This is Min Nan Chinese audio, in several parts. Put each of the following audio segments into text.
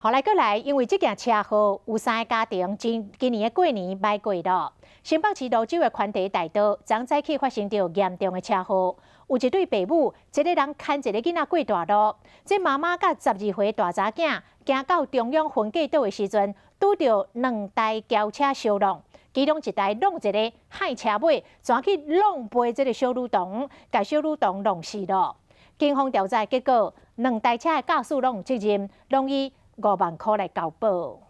予來閣來，因為這件車禍，有三个家庭今今年的過年䆀過囉。新北市蘆洲的寬提大道，昨早起發生著嚴重的車禍，有一對爸母，一个人牽一个囡仔過大路，這媽媽佮12歲大查囝行到中央分隔島的時陣，拄著兩台轎車相挵，其中一台挵一个幌車尾，轉去挵飛這个小女童，共小女童挵死囉。警方調查結果，兩台車的駕駛攏有責任，攏以5萬箍來交保。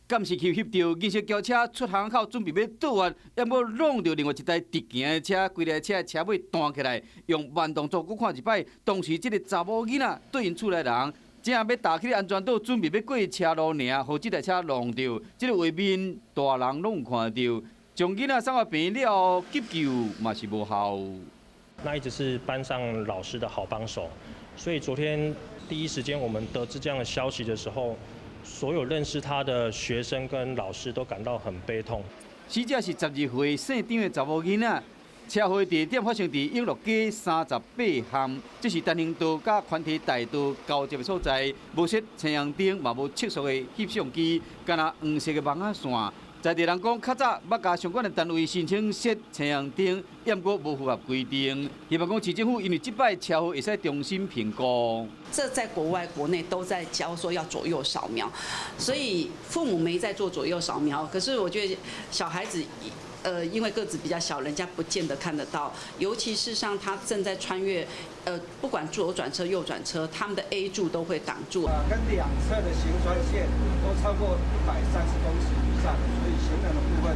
監視器翕著銀色轎車出巷口準備欲倒彎，猶閣挵著另外一台直行的車，規台車車尾彈起來，用慢動作閣看一擺。當時這个查某囡仔對𪜶厝內人，正欲踏去安全島，準備欲過車路爾，予這台車挵著。這个畫面大人攏有看著，將囡仔送到病院了後急救嘛是無效。那一直是班上老師的好幫手，所以昨天第一時間我們得知這樣的消息的時候，所有認識他的學生跟老師都感到很悲痛。死者是12歲姓張的查某囡仔，車禍地點發生佇永樂街38巷，這是單行道佮寬提大道交接的所在，無設青紅燈，嘛無測速的翕相機，干焦黃色的網仔線。在地人講，較早捌共相關的單位申請設青紅燈，猶閣無符合規定。希望講市政府因為這擺車禍會使重新評估。這在國外、國內都在教說要左右掃描，所以父母沒在做左右掃描。可是我覺得小孩子，因為個子比較小，人家不見得看得到。尤其是像他正在穿越，不管左轉車、右轉車，他們的 A 柱都會擋住。跟兩側的行穿線都超過130公尺以上，所以行人的部分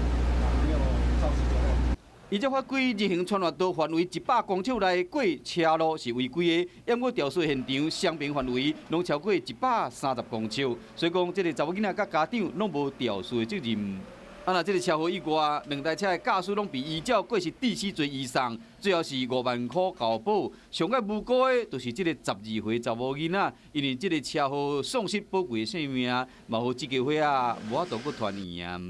沒有肇事責任。依照法規，人行穿越道範圍100公尺內過車路是違規的，猶閣肇事現場雙邊範圍攏超過130公尺，所以講這个查某囡仔佮家長攏無肇事的責任。啊，若這个車禍以外，兩台車的駕駛攏被依照過失致死罪移送，最後是5萬箍交保。上蓋無辜的，就是這个12歲查某囡仔，因為這个車禍喪失寶貴的性命，嘛予這家伙仔無法度閣團圓啊。